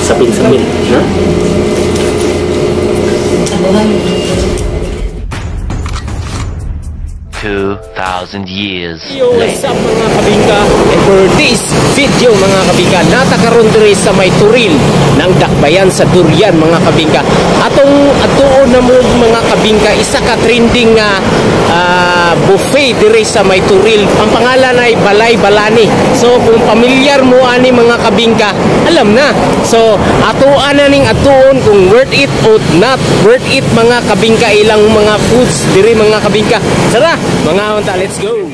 Sapin-sapin, ha? 2,000 years Yo, what's later. Up mga kabingka? And for this video mga kabingka, natakaroon diri sa may Turil ng Dakbayan sa Durian mga kabingka. Atong atuon na mo mga kabingka, isa ka trending nga buffet diri sa may Turil. Ang pangalan ay Balay Balani. So kung pamilyar mo ani mga kabingka, alam na. So atuan na ning atuon kung worth it or not worth it mga kabingka ilang mga foods diri mga kabingka. Tara mga unta, let's go.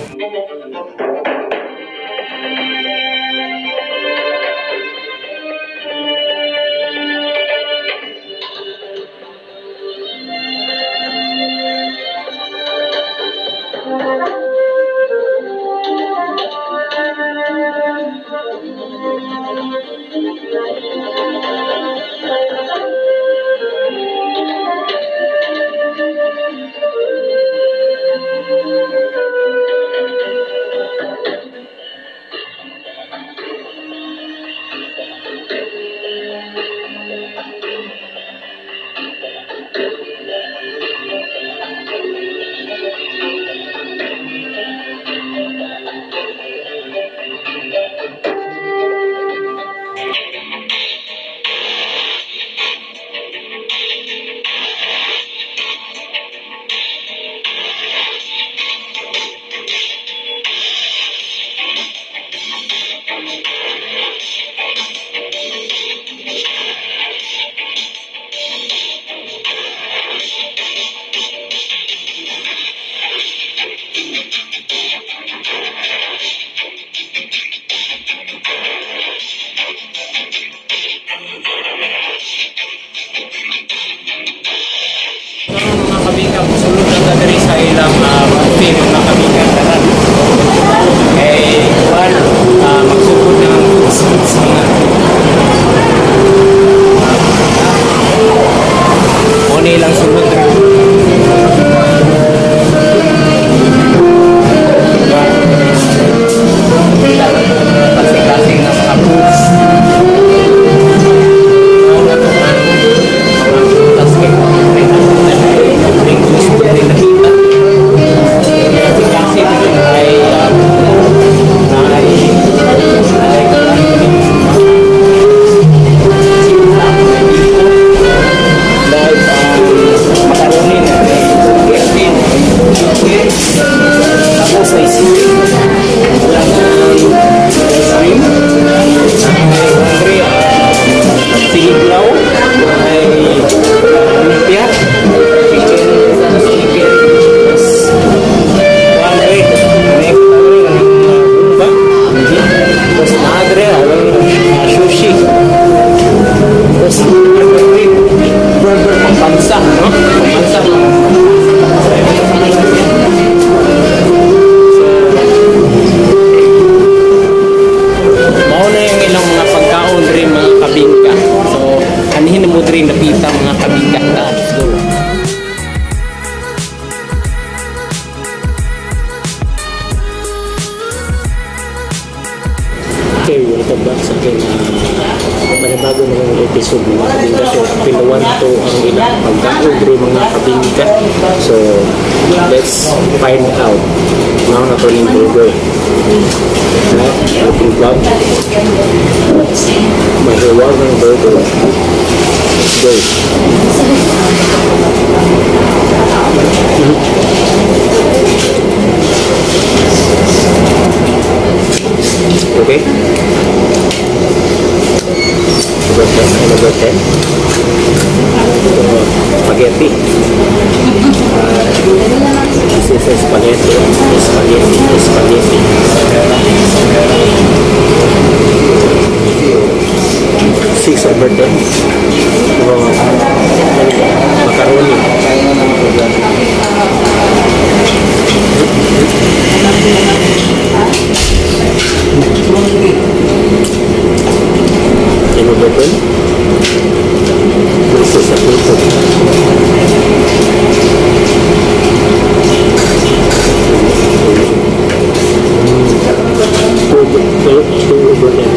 Mga kabingka, musulod lang ka diri sa ilang buffet mga kabingka, tanan. Kay kuan, magsugod ng foods foods mga. Mo ni ilang sulod diri. Klase-klase nga mga foods. Siniglaw, may lumpia, chicken, chicken, one rate, may ba? Tapos naadre, sushi, tapos burger pambansa, no? Pambansa. Mao na yung ilang mga pagkaon rin mga kabingka. So, anihin mo rin napita mga kabingka. Let's go. Okay, welcome back sa aking panibago ng episode mga kabingka. So, pilawan to ang ilang pagkaon rin mga kabingka. So, let's find out. Mao na to yung burger. Looking vlog. Mahiwagang burger. Let's go. Okay. Number 10. Spaghetti. This is a spaghetti. Spaghetti. Spaghetti. 6 over 10. Macaroni. 10 over 10. This is a photo. 2 over 10.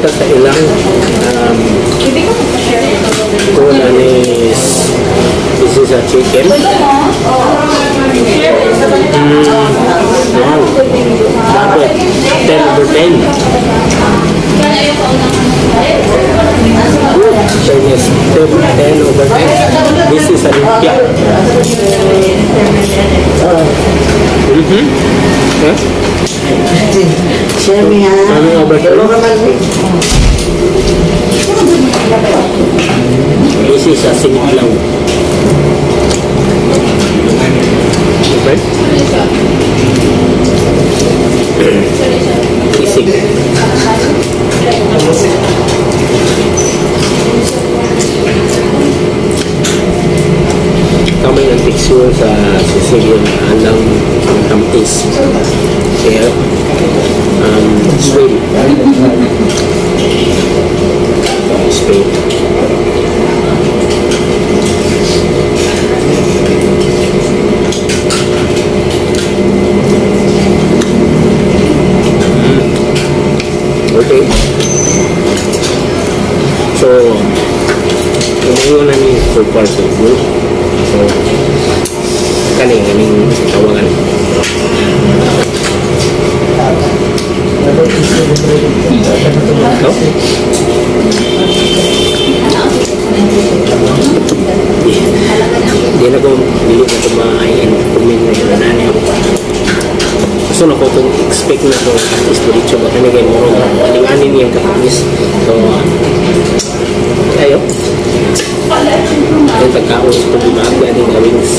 ta sa ilang kung ano is, this is a chicken. Wow. Dapat 10 over 10. Chinese 10, 10 over 10. This is a lumpia. Huh? Share me ha. Ano over 10? This is a siniklaw. Okay? Isig. Tama yung texture sa sisig, yung alang tamis. Kaya, sweet. Sweet. Okay. So, umayo na ni so far so good. So, kaning tawagan. No? Di na ko, dili na ko ma-in comment na yun na niyo. So, na ko kung expect na ko at least diretso ba kani kay murong aning-anin niyang katamis. So, ayo. Ang tagkaon sa pagbimaag aning mga wings.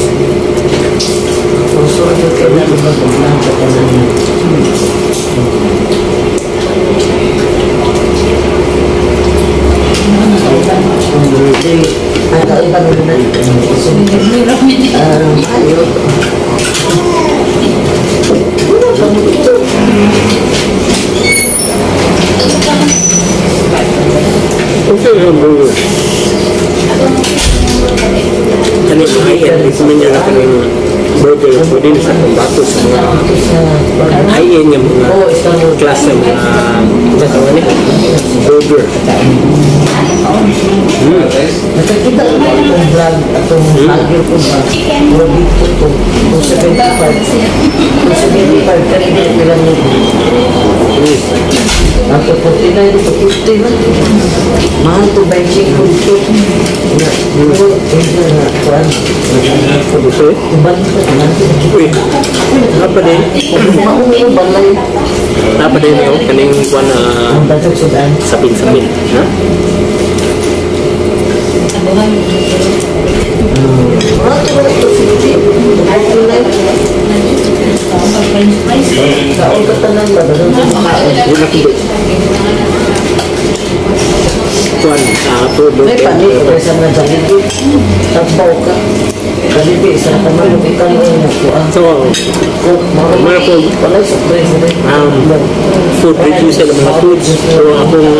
Okay, hamburger. Kani mga high-end, recommend nyo na kaning burger. Pwede na sa pambato sa mga high-end yung mga class sa mga burger. Nakakita ko ba itong vlog atong vlogger ko ba? Murag dito to. 275. 275 kanina pila mo. Ato 49 to 50 man. Mahal to 25 to. Na, na, kuan. Okay. Uban ko Uy, napa din. Maungo balay. Napa din yung kaning kuan na Ang batok sudan. sapin-sapin. Ha? Mga to 250. 49. Kaon ka tanan ba? Hindi na kubo. Kuan, May panik ko sa mga Jollibee. Tagbaw ka. Jollibee, isa ka man. Ikaw yung nakuha. So, Coke, mga po, wala sa drinks. Food review sa mga foods. So, akong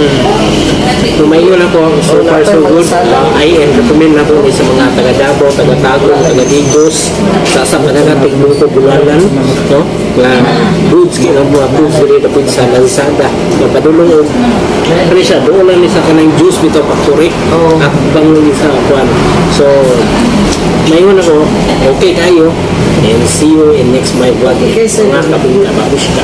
tumayo na ko, so far so good. I am recommend na ko sa mga taga Davao, taga Tagum, taga Digos, sa mga nating Buko Bulanan, no? Nga goods kay nga mga foods diri dapit sa Lazada. Mapadulong og kani siya doon lang ni sa kanang juice bitaw factory at bangon ni sa kuan. So, mayon ako, okay kayo, and see you in next my vlog. Okay, sir. Mga kabinta, babushka.